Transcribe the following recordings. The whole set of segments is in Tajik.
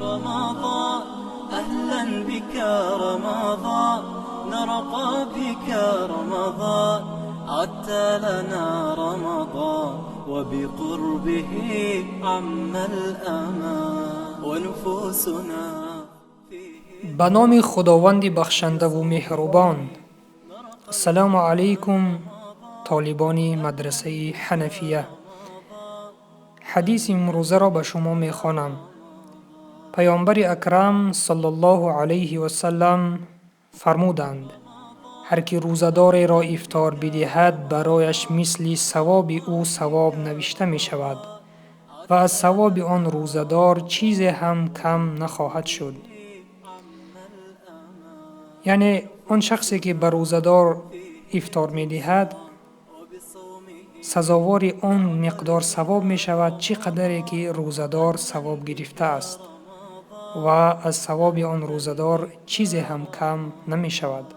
رمضان، أهلا بك رمضان، نرقى بك رمضان، عدت لنا رمضان، وبقربه عم الأمان، ونفوسنا فيه. Ба номи Худованди бахшандаву меҳрубон. Ассалому алайкум, толибони мадрасаи Ҳанафия. Ҳадиси имрӯзаро ба шумо мехонам. Паёмбари Акрам саллаллоҳу алайҳи васаллам фармуданд: ҳар ки рӯзадореро ифтор бидиҳад, барояш мисли савоби ӯ савоб навишта мешавад ва аз савоби он рӯзадор чизе ҳам кам нахоҳад шуд. Яъне он шахсе ки ба рӯзадор ифтор медиҳад, сазовори он миқдор савоб мешавад, чӣ қадаре ки рӯзадор савоб гирифтааст, ва аз савоби он рӯзадор чизе ҳам кам намешавад.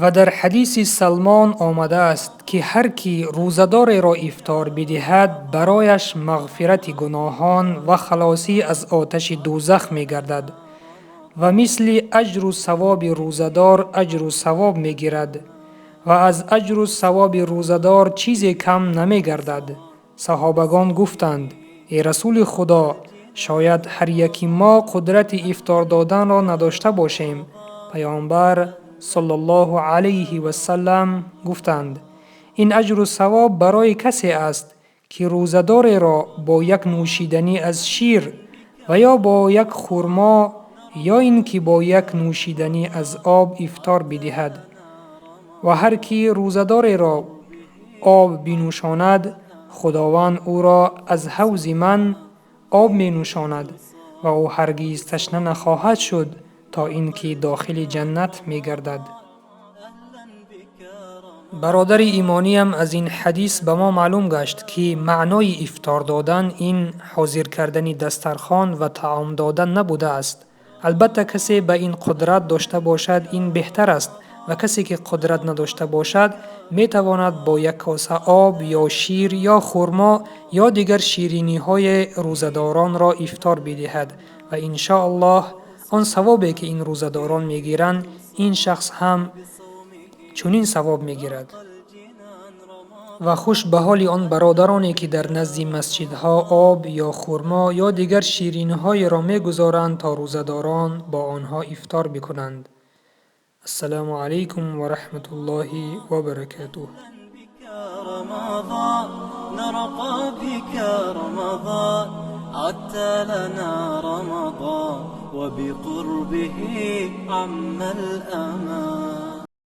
Ва дар ҳадиси Салмон омадааст, ки ҳар кӣ рӯзадореро ифтор бидиҳад, барояш мағфирати гуноҳон ва халосӣ аз оташи дӯзах мегардад ва мисли аҷру савоби рӯзадор аҷру савоб мегирад ва аз аҷру савоби рӯзадор чизе кам намегардад. Саҳобагон гуфтанд: эй Расули Худо, шояд ҳар яки мо қудрати ифтор доданро надошта бошем. Паёмбар саллаллоҳу алайҳи васаллам гуфтанд: ин аҷру савоб барои касе аст, ки рӯзадореро бо як нӯшиданӣ аз шир ва ё бо як хурмо ё ин ки бо як нӯшиданӣ аз об ифтор бидиҳад. Ва ҳар ки рӯзадореро об бинӯшонад, Худованд ӯро аз ҳавзи ман об менӯшонад ва ӯ ҳаргиз ташна нахоҳад шуд то ин ки дохили ҷаннат мегардад. Бародари имониям, аз ин ҳадис ба мо маълум гашт, ки маънои ифтор додан ин ҳозир кардани дастархон ва таом додан набудааст. Албатта, касе ба ин қудрат дошта бошад, ин беҳтар аст, ва касе ки қудрат надошта бошад, метавонад бо як коса об ё шир ё хурмо ё дигар шириниҳои рӯзадоронро ифтор бидиҳад ва иншоаллоҳ он савобе ки ин рӯзадорон мегиранд, ин шахс ҳам чунин савоб мегирад. Ва хуш ба ҳоли он бародароне, ки дар назди масҷидҳо об ё хурмо ё дигар шириниҳоеро мегузоранд, то рӯзадорон бо онҳо ифтор бикунанд. Ассалому алайкум ва раҳматуллоҳи ва баракатуҳ. رمضان، نرقى بك رمضان، عدت لنا رمضان، وبقربه عم الأمان.